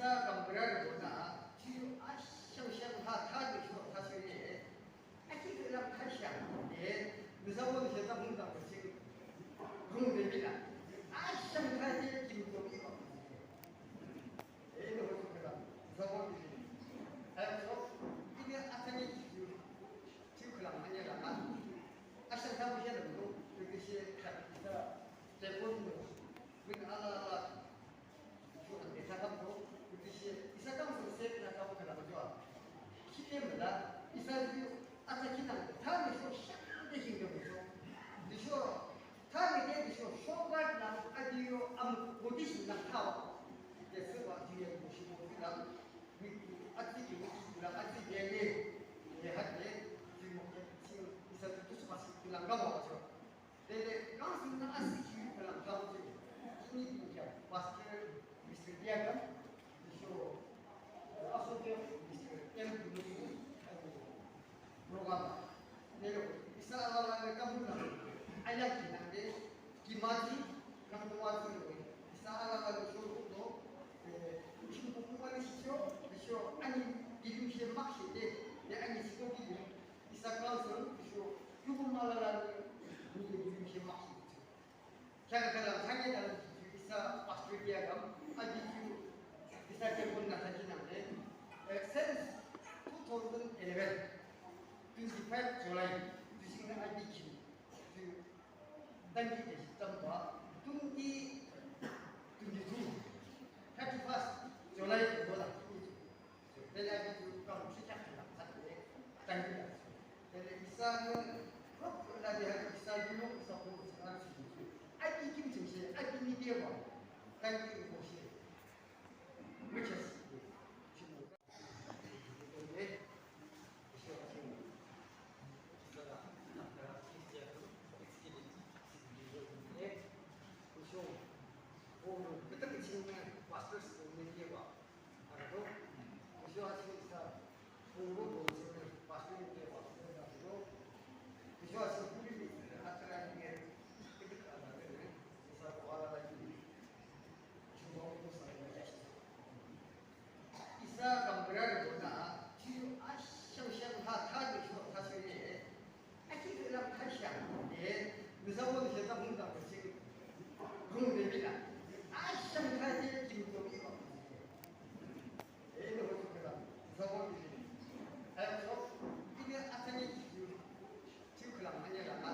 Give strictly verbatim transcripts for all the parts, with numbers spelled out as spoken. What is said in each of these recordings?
Isa kamküra rübonü, ju ashang shang ha thade sho thasho ye. Aki khülang thasha, e, nüsa won she ta hung ta ko ching. Rung de bi la. Ashang thade kim ko bi ko. E, no ko khülang. Nüsa won bi. Ayo so, ini atani ju. Ju khülang anya la. Ashang thade she la ko. Ko shi kha. Sa. Te ko no. Min ala ala. Isa kam sese na kam kana jua. Kite mala, isa ju, ata kinang, tani so shang de king de so. Di so, tani de di so, so ba na, a di yo, am, ko di shi na tawa. Di se ba, di ya, ko shi mo, di la, mi, a di ki, la, a di de, de, de, ha de, di mo, di, isa ju, tu su ba si, di la, ga mo, so. Tele council na asi ki pala council. Ini punya pastor Mister Diaga, so, eh, associate Mister M. Program. Tele isa ala ala kamu na. Ayang kinang de, kimati, kamu wati lo. Isa ala ala so to, eh, kuching kumu wali sisyo, sisyo ani, kilim she mak she de, de ani siko kilim. Isa council, sisyo, yukum ala ala, ni kilim she mak she. Kaya kala, kaya kala, isa pastor Diaga, aji ju, isa kepon na taji nang de. Eh, since two thousand eleven, twenty-five July, tujing na aji ju, ju, twenty twenty, tamba, twenty twenty-two, thirty-first July, ko la. Tele aji ju kam shi chak la khat le, thank you. Tele isa ne, hok la de ha isa ju no, isa ko sa na shi. Aji kim chim shi, aji ni de wa. Thank you ko shi. Muchas. Shi no. Tele, shi wa shi no. Isa la, na, na, shi ya ko, shi ni, shi ni, shi ni. Ko shi, ko, ko ta ki chim ne, pastors ko ni de wa. Arado, kusiwa si sa, pungro do si, pastor ni ke pastor na do, kusiwa si puri ni, atara ni ke, kiti ka na ke, sa ko ala la ni, chuwa ko sa na ya. Isa kamküra do na, ju ashang shang ha thade sho thasho ye. Aki khülang thasha, e, nüsa won she ta hung ta ko ching. Rung de bi la. Ashang thade kim ko bi ko. E, no ko khülang. Nüsa won bi. Ayo so, ini atani ju. Ju khülang anya la.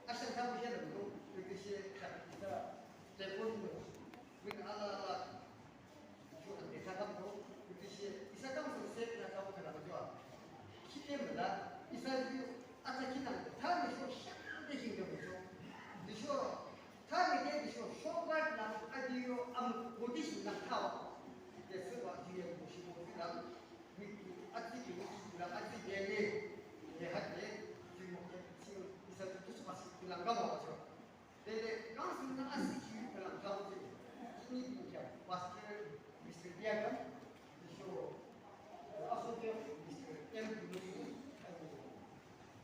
Ashang thade she la ko. Ko shi kha. Sa. Te ko no. Min ala ala. Isa kam sese na kam kana jua. Kite mala, isa ju, ata kinang, tani so shang de king de so. Di so, tani de di so, so ba na, a di yo, am, ko di shi na tawa. De se ba, di ya, ko shi mo, di la, mi, a di ki, di la, a di de, de, de, ha de, di mo, di, isa ju, tu su ma si, di la, ga mo, so. Tele council na asi ki pala council. Ini punya pastor Mister Diaga, so, eh, associate Mister M.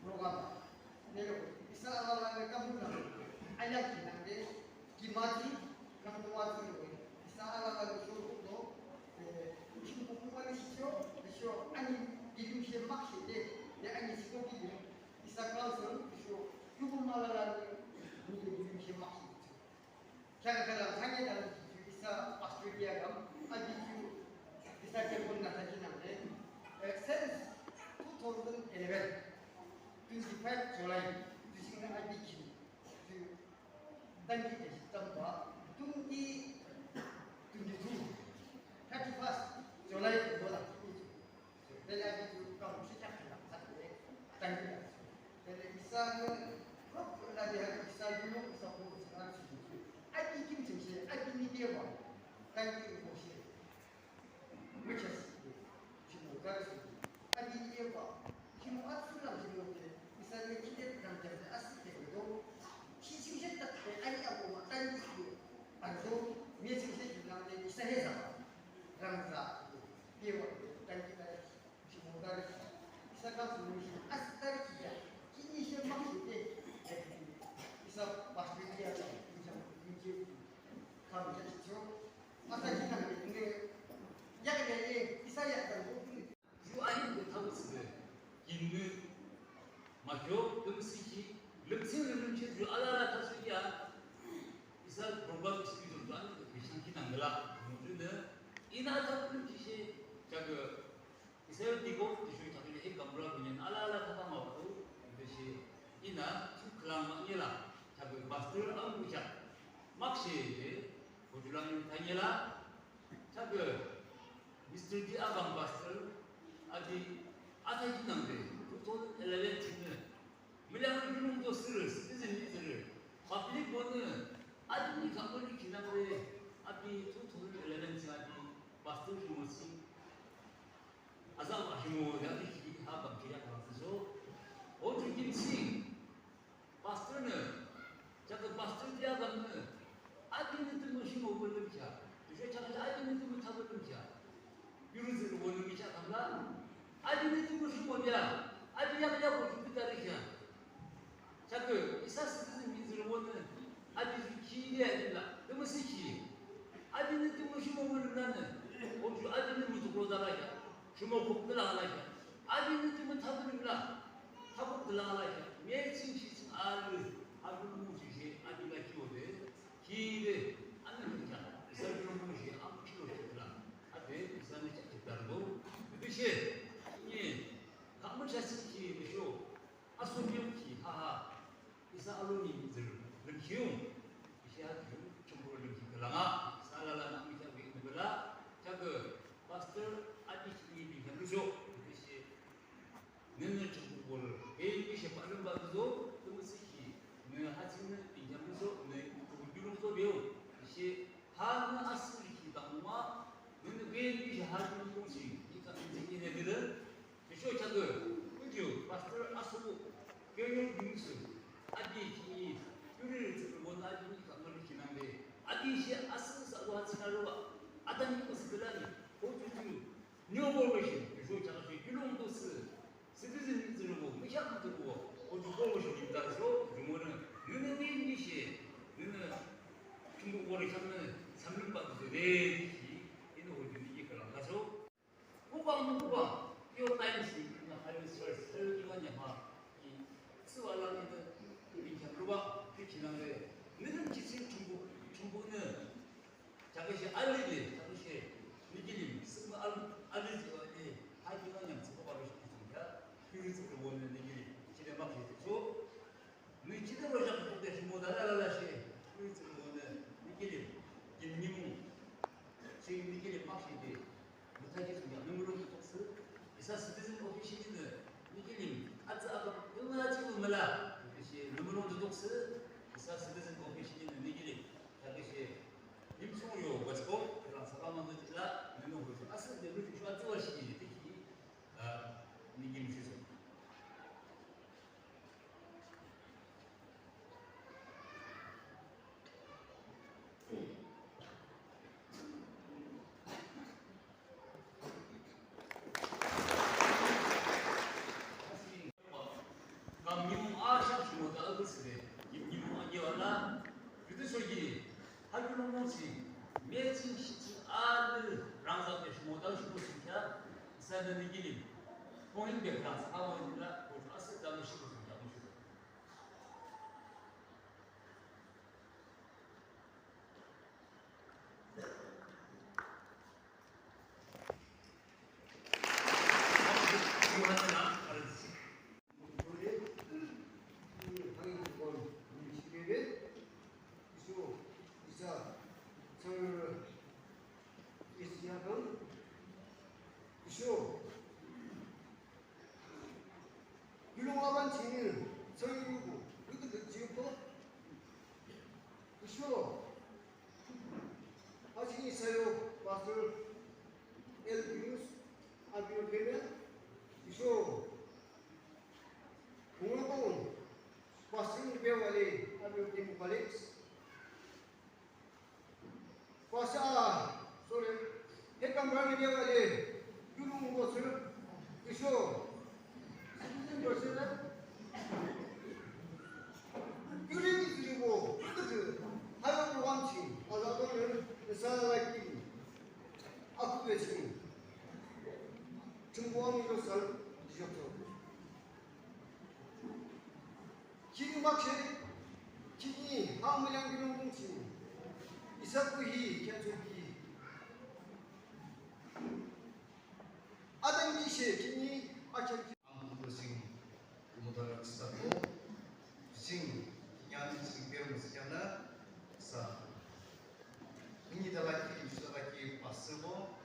Program. Tele isa ala ala kamu na. Ayang kinang de, kimati, kamu wati lo. Isa ala ala so to, eh, kuching kumu wali sisyo, sisyo, ani, kilim she mak she de, de ani siko kilim. Isa council, sisyo, yukum ala ala, ni kilim she mak she. Kaya kala, kaya kala, isa pastor Diaga, aji ju, isa kepon na taji nang de. Eh, since two thousand eleven, twenty-five July, tujing na aji ju, ju, twenty twenty, tamba, twenty twenty-two, thirty-first July, ko la. Tele aji ju kam shi chak la khat le, thank you. Tele isa ne, hok la de ha isa ju no, isa ko, isa na shi. Aji kim chim shi, aji ni de wa. Thank you ko shi. Muchas. Shi no ka shi. Aji ni de wa. Shi no atsu la shi no de. Isa ne ki de kan de asi de do. Shi shi shi ta de aji a ko ma, thank you. Ardo. Ju ahi de thabu thsüde, kinü, makyo, tümüsüki, lümthsü lümthsü ju alala thasü ya, isa program executive ju ani de bishang kinang de la, mujunü, inü thabu lümthsü she, kheakü, isa yo diko, tüsho kheakü le, eh, kamra kunyan alala thata mapü, tüshe, inü, ju khülang manyela, kheakü pastor amücha, makshe de, kojulang thanyela, Kheakü, Mister D. Agam pastor, api, athakhi nangde, two thousand eleven chingnü. Mülang kiulongto sürü, citizen ni sürü. Public bonü, api ni kamuli kinangde, api two thousand eleven ching api, pastor rhimo ching. Azang rhimo, ya ki ha bang kiri ha bang so. O ju kim ching. Pastor nü, kheakü pastor D. Agamnü, apinü tümü rhimopü lümkhi, tüsho kheakü apinü tümü thapü lümkhi, yurü tsührübonü mükheahkham la, apinü tümü rhimopü ya, api yakli yabo ju küdarü kheah. Kheakü isa citizen mihtsürübonü, api ju ki de api la, tümüsü ki, apinü tümü rhimopü lümlanü, o ju apinü mütuklodala kheah, rhimokuk de la la kheah, apinü tümü thapü lümla. Thapü de la la kheah, me ching shi ching alü, alü mung shi shi, alü la kyo de, ki de, anü mung kheah, isa alü mung shi, amü kyo shi de la, ade, isa nü kheah kheah do, de shi, ni, kamü cha ching ki de sho, aso mung ki, ha ha, isa alü ni zir, lüm kyo, shi ha kyo, chungbo lüm ki de la nga, isa la la na mung kheah we de la, kheakü, pastor, adi shi ni lüm kyo, de shi, Nünü chukbukbol, beyinbishe phalüm ba tüzo, tümüsüki, nü ha chingnü binkyam tüzo, nü chukbuk yulung tüzo beo, she, ha nü asüriki danguma, nünü beyinbishe ha yulung tüzo, ika binzin ine bide, tüsho chakü, kuju, pastor asu, beyinbishe, adi ki, yuri tsibuk adi ika mali kinangde, adi she asü sa wa chinga roba, adani ko sibelani, ko tutu, New Formation, tüsho chakü she, yulung tüzo, citizen tsührübo, mükheahkham tsührübo, o ju formation yimta tüsho, jumonü, nünü beyinbishe, nünü, chungbo wori chamnü, chamnü ba tüzo, de, ki, ino ho ju ni ki kalang tüsho. Kubang, kubang, yo time si, na, I will search, I will give a nyama, ki, Tsüwa la nide, binkyam roba, piki nangde, nide kisin chungbo, chungbonü, chakü she alide, chakü she, nü kilim, sima al, alide wa de, ha ki la nyam tsüko ba shi ki ya, kiri tsüko wonü nü kilim, kide mak shi so, nü kide roja ko de shi mo da la la la she, kiri tsüko wonü, nü kilim, kim nimung, shi nü kilim mak shi de, Müthakhi thsungkheak nü mulong tütoksü, isa citizen official nü, nü kilim, atsü aküp, nü atsü aküp müla, shi nü mulong tütoksü, isa citizen official nü, nü kilim, thakhi shi, Yimsung yo, West Coast, khelang saka mangde tila, nü nung hu, asü de rüfi shu atsü wa shi, tiki, ah, nü kilim shi sü. Kam nimung a shang shimo ta abu side, nimung a nyewa la, yudu shogi, ha yu nung mung si, me ching shi ching a lu rangzak de shimo ta shimo ching kya, sa de ni gilim, kong in de rangzak a wa ni la, ko ju a se da lu shimo ching kya, mo shimo. Yulong aban chini, soy yugo, yugo de jiuko. Isho. Aji isayo, Pastor L. Yunus, Abio Kenya. Isho. Mungabong, Pastor Beo Wale, Abio Kenya College. Pastor, sorry. He kamrani dia wale, yulung bosir, isho. Citizen bosir, yulung bosir bo, hayo wanchi, azato ne, sa like. Ching. Chungwang yo sal, yo to. Ching mak che, ching ni, ha mo yang ginung kung ching. Isa ku hi, kya chu hi. Adang di she, ching ni, a chan. Ang kusing kumudara stako, kusing kinyan kusing pero musikana sa. Ini dalaki, dalaki pasmo,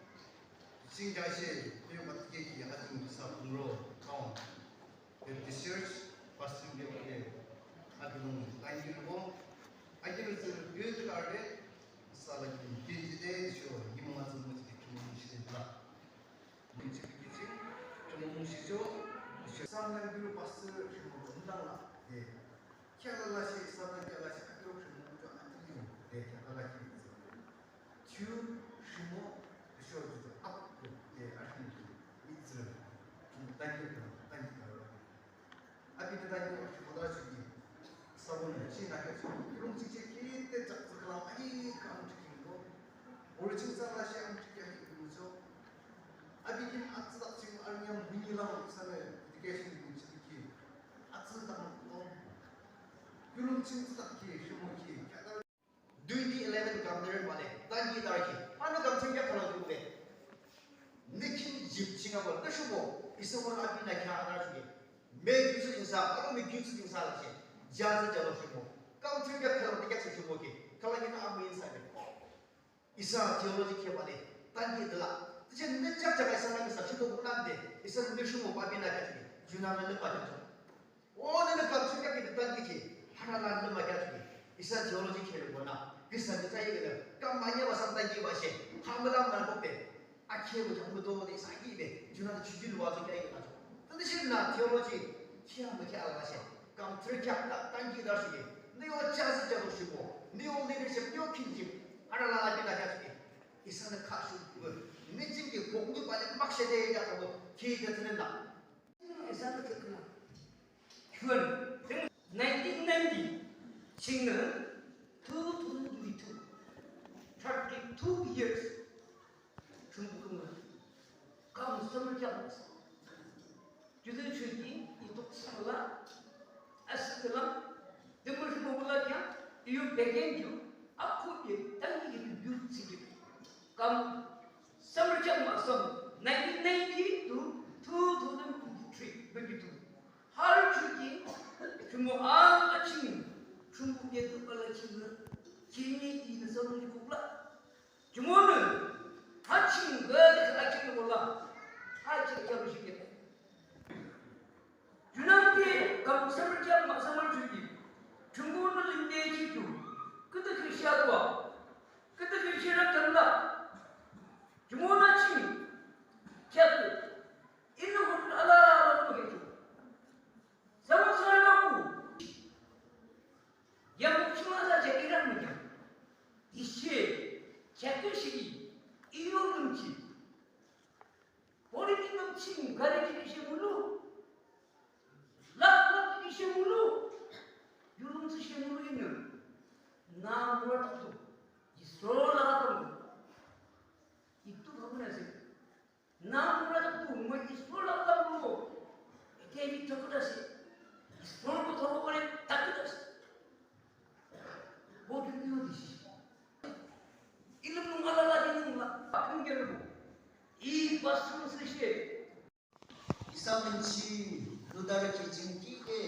kusing dashe, pero matike ki ating sa pungro, kaon. Baptist Church, pastor dia ke, ating tangi ko, ating sa beauty garden, sa lagi beauty day show, ni mga sa musik ni musik la. Mungchi kiching, chungmung shicho, Samnang guru pastor shimo undang la, de. Kya la la shi, Samnang kya la shi, akiro shimo cho antiyo, de, kya la la shi. Chu shimo, sho ju ap, de, ashi, itzu, chu tangi, tangi. Abi de tangi, sho da shi. Sabun, shi na ka shi, rung chi chi ki, te chak chak la, ai, kam chi ki ko. Ori ching sa la shi, am chi ki, ai, ko cho. Abi kin atsüdak ching arnyam bini lang sana dedication bini chiki. Atsüdak mo. Yulung ching tsüdak ki, shimo ki. Twenty eleven kam der bale. Tangi dar ki. Ano kam ching kya khala tu le. Nikin jip ching abo. Te shimo. Isa mo abi na kya dar ki. Me kyu su insa. Ano me kyu su insa la shi. Jaza jalo shimo. Kam ching kya khala tu kya shimo ki. Khala ni na amu insa le. Isa theology khe bale, tangi dela. Tiche ne chak chak isa na isa, shuto kunan de, isa ne shumo papi na kati, juna na lepa kati. O ne ne kam chuk kati tangi khe, hana na lepa kati. Isa theology khe le bona, isa ne tayi gele, kam manya ba sam tangi ba she, hamla man ko pe. Akhe bo jang bo do de isa ki be, juna na chuji lwa to kya ina. Tande shi na theology, kya mo kya ala she, kam tre kya ta, tangi da shi. Ne yo cha se cha do shi bo, ne yo leadership, ne yo kingship. Ara la la bi la kya shi. Isa na kha shu bu. Ne jing ke kok ni ba le mak she de ya ko, ki de tene na. Isa na kuk na. Kyun, nineteen ninety, ching na, two thousand twenty-two, thirty-two years. Chungkung la. Kam samar kya. Jude chuki, itok sala. Asala. Demar mo bula kya. Iyo begen ju. Aku ye, tangi ye, yu sigi. Kam samar kya ma sam. Nineteen ninety to two thousand twenty-three, twenty-two. Har chuki, chumo ala ching. Chungkung ye tu ala ching. Chini ina samar kukla. Jumonü, ha ching gari ha ching bola, ha ching kya bishi kya. Junangde kam samar kya ma samar chuki. Jumonü limde ki tu, kete kishya kwa, kete kishya na kanda. Jumonü ching, kya tu, inu ala ala ala tu. Samar samar ku. Yamuk chuma za je iram mi yam. Ishe, chakir shiri, iyo lumchi. Politik lumchi, gari ki ishe mulu. Lak lak ishe mulu. Yulum si ishe mulu inu. Na mura taktu. Isro la taktu. Itu babu nasi. Na mura taktu, mo isro la taktu. Ite mi taktu dasi. Isro ko taktu kore taktu dasi. Bodu niyo disi. Ilum nung ala la di nung la. Akun kere mo. I pastor sri she. Isa menchi, ludara keching ki e.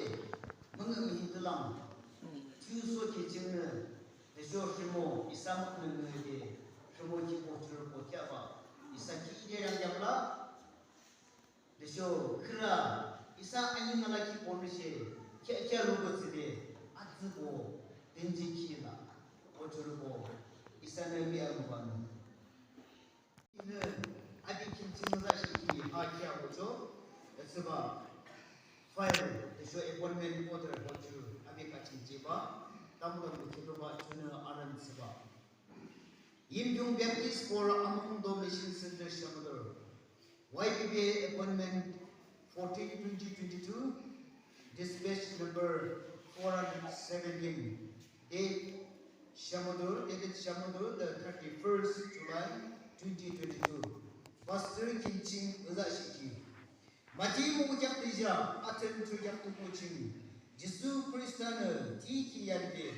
Mengemihi telang. Tiuso keching ne. Desho shimo, isa meknenge de, shimo ki pochur pokyaba, isa ki ide yang yabla. Desho kira, isa anyi nala ki ponishe, kya kya lugo tside, atsibo, denji ki la, pochur po, isa ne mi aluban. Ine, abi kimchi müza shiki ha kia bocho, tsiba, file, desho appointment order bocho, abi kaching chiba, tamura muchiba, chuna aran tsiba. Yimkhiung Baptist for Amungdo Mission Center Shamator, Y B B A appointment fourteen twenty twenty-two, dispatch number four hundred seventeen, date Shamator, dated Shamator, the thirty-first July twenty twenty-two. Pastor Kinching Uzashiki. Mati mukyak tija, athen thuryak tukuching. Jisu Khristanü tiki yande,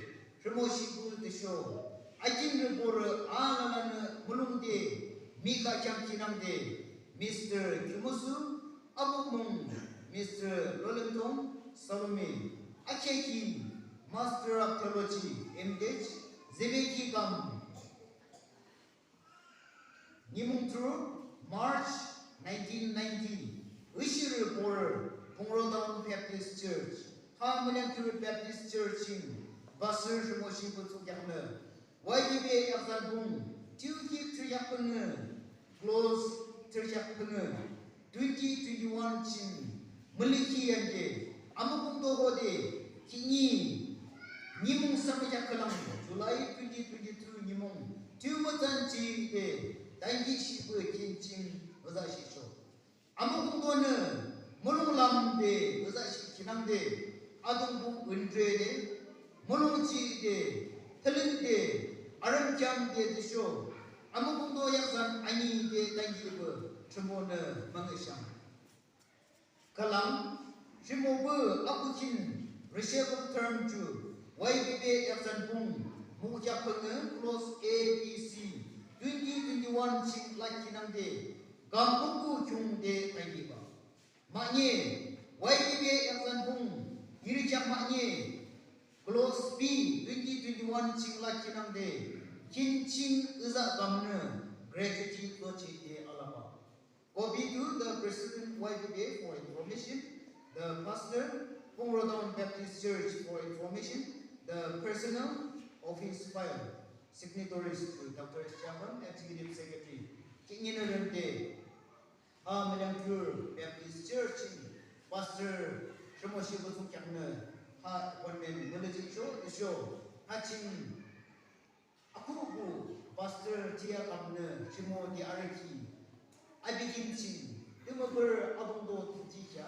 Rimoshibul tüsho, akin ribor alalanü mulungde, mika kyang kinangde, Mister Kimosu, abukmung, Mister Lolentong Salome, akekin, Master of Theology, M.Th, Zebeki kam, Nimung through March nineteen ninety, Ishiri Bor, Pungro Town Baptist Church, ha Mülengkiri Baptist Church in, Pastor Rimoshi Butsuk yaknü, Y P B yakzan bung, Tuesday thirtieth pengü, close thirtieth pengü, twenty twenty-one ching, Müliki yande, amukung do hode, kini, nimung samya khülang, July twenty twenty-two nimung, tümütsan ching de, dangi shibu kinching, waza shicho. Amukung do nü, mulung lam de, waza shi kinang de, adung bu undre de, mulung chi de, telen de, aram kyang de, de sho, amukung do yakzan ani de, dangi bu, chumo nü, mangeshang. Khülang, shimobu apuchin, reshuffle term ju, Y P B yakzan bung, mukyak pengü, clause A B C, twenty twenty-one ching la kinangde, gambuku kyungde tangiba. Manye, Y P B yakzan bung, yirikyak manye, clause B, twenty twenty-one ching la kinangde, kinching iza gamnü, gratuity lochide alaba. Copy to the President Y P B for information, the Pastor, Pungro Town Baptist Church for information, the personnel office file, signatories to Doctor S. Chapan, Executive Secretary, Kinginarende, ha Mülengkiri Baptist Church, Pastor Shimoshi Butsuk yaknü, ha appointment mülejik sho, sho, ha ching, Akubu, Pastor Tia kamnü, chimo di araki, abikim ching, tümüpür abungdo tinjikya,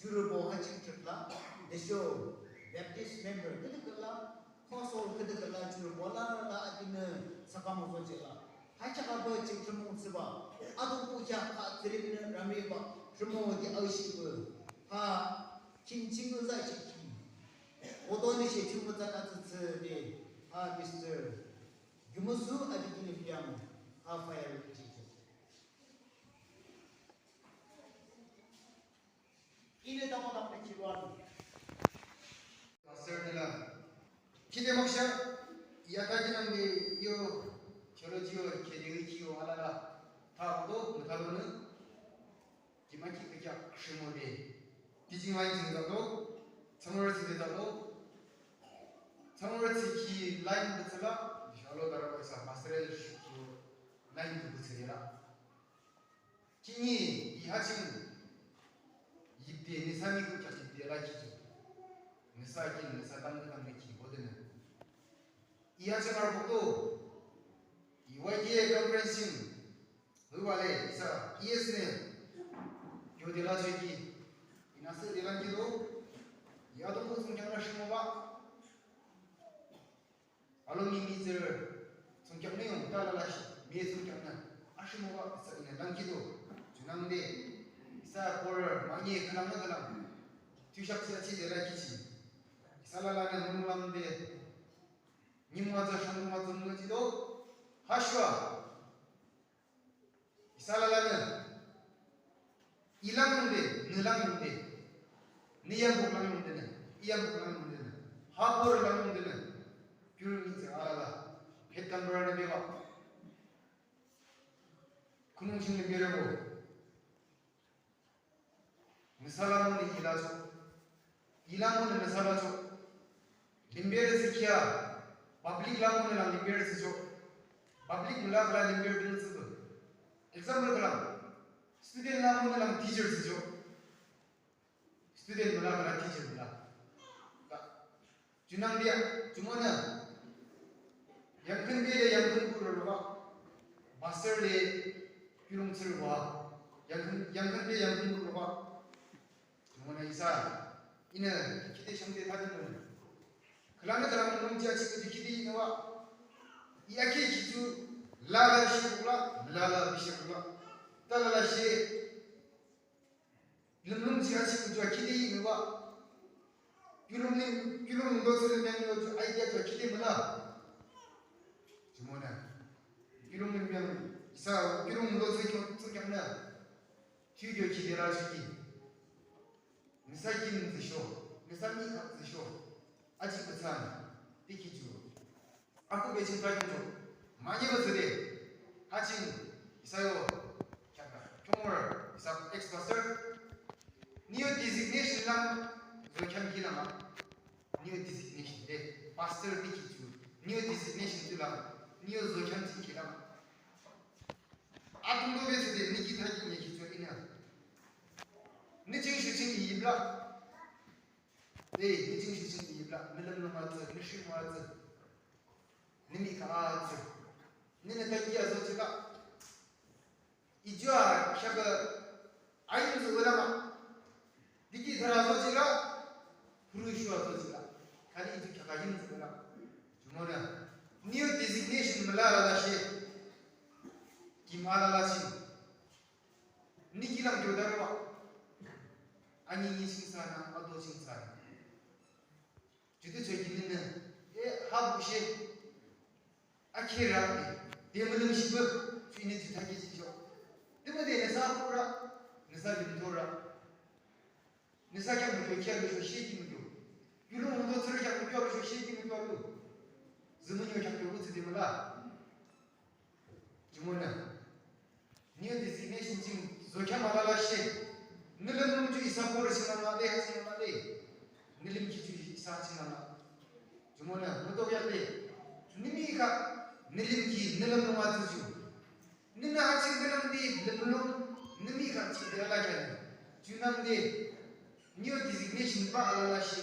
jurübo haching tripla, desho, Baptist member, kıdikala, council kıdikala, jurübo la, la, abinü, sakamo kojela. Hachakabü ching chumung siba, abubu kya ka tsirimnü ramiba, chimo di aishibu, ha, kinching uza shiki. Oto ni she chumung zaka tsütsü de, ha, Mister Gumusu adi kini piyang ha fire chicho. Ine tamo tamo kiluan. Pastor nila. Kide maksha, ya kaji nang de yo, cholo jiyo, kede yo kiyo alala. Ta oto, mutalo ne. Jima ki kya shimo de. Teaching line jing dalo, summer si de dalo. Summer si ki line de tsala, shalo dara ko isa pastoral shuku line de tsala. Kini, i haching, yipde, nisa mi ku kya yipde la ki. Nisa ki, nisa tam tam ki bodene. I haching ar ko to, i Y T A conference jing, Hübale, isa, E S ne, yo de la cheki, inase de la kido, ya to ko sung kyang na shimo ba. Alo mi mi zir, sung kyang ne yong, ta la la shi, mi sung kyang na, a shimo ba, isa ina lang kido, junang de, isa kor, ma nye kalang na kalang, tu shak si a chi de la kichi, isa la la na nung lang de, ni mo za shang mo za mo chi do, ha shwa. Isa lalanü, ilang yungde, nülang yungde, niyambuk lang yungde nü, iyambuk lang yungde nü, hapor lang yungde nü, pure means alala, het kambura nü beba. Kunung ching nü bere bo. Nüsa langnü ilacho. Ilangnü nüsa lacho. Limberü thsükhea. Public langnü lang limberü thsücho. Public müla khüla limberü dünü thsüdo. Example khülang. Student langnü lang teacher thsücho. Student müla khüla teacher müla. Ka. Junangde, jumonü, yangkünbe le yangkünbuh roroba, pastor le yulongthsürüba, yangkün, yangkünbe yangkünbuh roba. Jumonü isa, inü, khide shangde thadimü. Khülangnü khülangnü nungji achikü khide inüba, i ake khichu, lala shibukla, lala bishibukla. Lalashe, lümlung chi achih ju khide inübah. Kiulonglim, kiulonglim lo thsü lim yang yo ju idea ju khide müla. Jumonü. Kiulonglim yang, isa kiulonglim lo thsü kyo, thsü kyangnü. Tüyo khide la ju ki. Nüsa kim zisho, nüsa mi kap zisho. Aji bachan, tiki ju. Aku bachin ka ju. Manye ba zide. Hachin, isa yo. Kyaka. Kyomor, isa ex-pastor. Niyo designation lang, zo kyam ki lama. Niyo designation de. Pastor tiki ju. Niyo designation ju lang. Niyo zo kyam tiki lama. Atung lo bachin de, niki thaki niki ju ina. Nü ching shu ching iyip la. Ey, nü ching shu ching iyip la. Nü lümlung atsü, nü shim atsü. Nü mihkhah atsü. Nünü tanki azo chika. Ijua khyaka ayim zu ulama. Diki thara azo chila. Puru shu azo chila. Kali iju khyaka ayim zu ulama. Jumonü. Niyo designation müla lalashe. Kim alala ching. Niki lang kyo darwa. Ani ni ching sana, ado ching sana. Jutu choki nini, e, ha bu she. Akira ni, de mülüm shibu, chini juta ki jijo. Dima de nüsa kura, nüsa limdora. Nüsa kya mükyo, kya mükyo, sheki mükyo. Yulu mükyo, tsürü kya mükyo, mükyo, sheki mükyo lu. Zümünyo kya mükyo, bu tsü de müla. Jumonü. Niyo designation ching zokya mülalashe. Nü lümlung ju isa pori ching lama de, ha ching lama de. Nü lümkhi ju isa ching lama. Jumonü, mütokya de. Nü mihkhah, nü lümkhi, nü lümlung atsü ju. Nünü ha ching künang de, lümlung, nü mihkhah ching de alakya. Junang de. Niyo designation ba alalashe.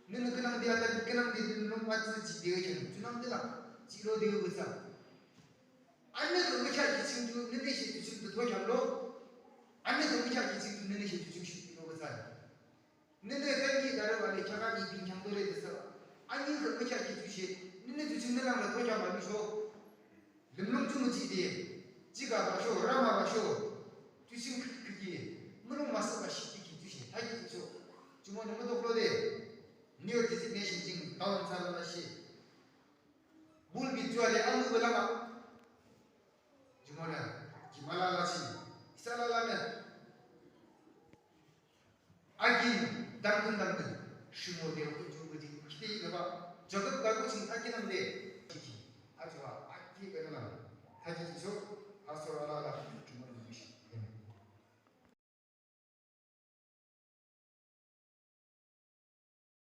Nünü künang de ata künang de lümlung atsü jide khen. Junang de la. Jilo de wüsa. Anü kü mükya ki ching ju nünü she ju ching de to kyan lo. Anü kü mükya ki ching ju nünü she ju ching shi lo wüsa. Nünü tanki darü ba le kya ka ni bin kyan do le de sa. Anü kü mükya ki ju she nünü ju ching nü lang la to kyan ba ni sho. Lümlung ju müjide. Jiga ba sho, rama ba sho. Ju ching kü kü ki. Mülung müsa ba shi ki ju she. Ha ki ju sho. Jumonü mütoklo de. Niyo designation ching down sa lalashe. Bul bi jua le amu belama. Jumonü, ki mülalashe. Isa lalanü. Akin, dangdun dangdun. Shimo de, ju bu de, kite inübah. Jakob kaku ching akin ang de. Kiki. Ajua, aki benalang. Haki kiso, asor alala.